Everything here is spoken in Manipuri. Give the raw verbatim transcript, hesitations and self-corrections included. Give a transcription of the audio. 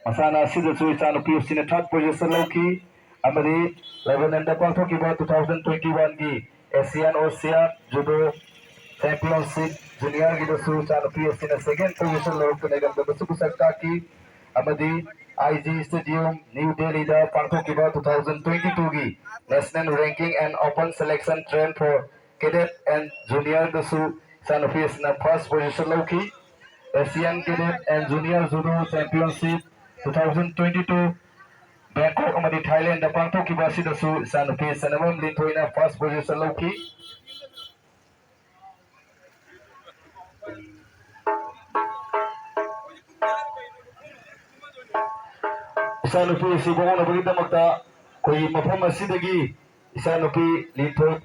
ꯃꯁꯥꯟꯅ ꯑꯁꯤꯗꯁꯨ ꯏꯆꯥꯅꯨꯄꯤ ꯑꯁꯤꯅ third position ꯂꯧꯈꯤ꯫ ꯑꯃꯗꯤ ꯂꯦꯕꯅꯟꯗ ꯄꯥꯡꯊꯣꯛꯈꯤꯕ two thousand twenty-one ꯒꯤ Asian Ocean Judo Championship Junior ꯒꯤꯗꯁꯨ ꯏꯆꯥꯅꯨꯄꯤ ꯑꯁꯤꯅ second position ꯂꯧꯔꯛꯇꯨꯅ ꯏꯔꯝꯗꯝꯗꯁꯨ ꯃꯁꯛ ꯇꯥꯛꯈꯤ꯫ ꯑꯃꯗꯤ I G Stadium, New Delhi ꯗ ꯄꯥꯡꯊꯣꯛꯈꯤꯕ two thousand twenty-two ꯒꯤ National Ranking and Open Selection Train for Cadet and Junior ꯗꯁꯨ ꯏꯆꯥꯅꯨꯄꯤ ꯑꯁꯤꯅ first position ꯂꯧꯈꯤ꯫ Asian Cadet and Junior Judo Championship two thousand twenty-two Bangkok ꯑꯃꯗꯤ Thailand ꯗ ꯄꯥꯡꯊꯣꯛꯈꯤꯕ ꯑꯁꯤꯗꯁꯨ ꯏꯆꯥꯅꯨꯄꯤ ꯁꯅꯥꯕꯝ ꯂꯤꯟꯊꯣꯏꯅ first position ꯂꯧꯈꯤ꯫ ꯏꯆꯥꯅꯨꯄꯤ ꯑꯁꯤ ꯄꯣꯛꯍꯧꯅꯕꯒꯤꯗꯃꯛꯇ ꯑꯩꯈꯣꯏꯒꯤ ꯃꯐꯝ ꯑꯁꯤꯗꯒꯤ ꯏꯆꯥꯅꯨꯄꯤ ꯂꯤꯟꯊꯣꯏ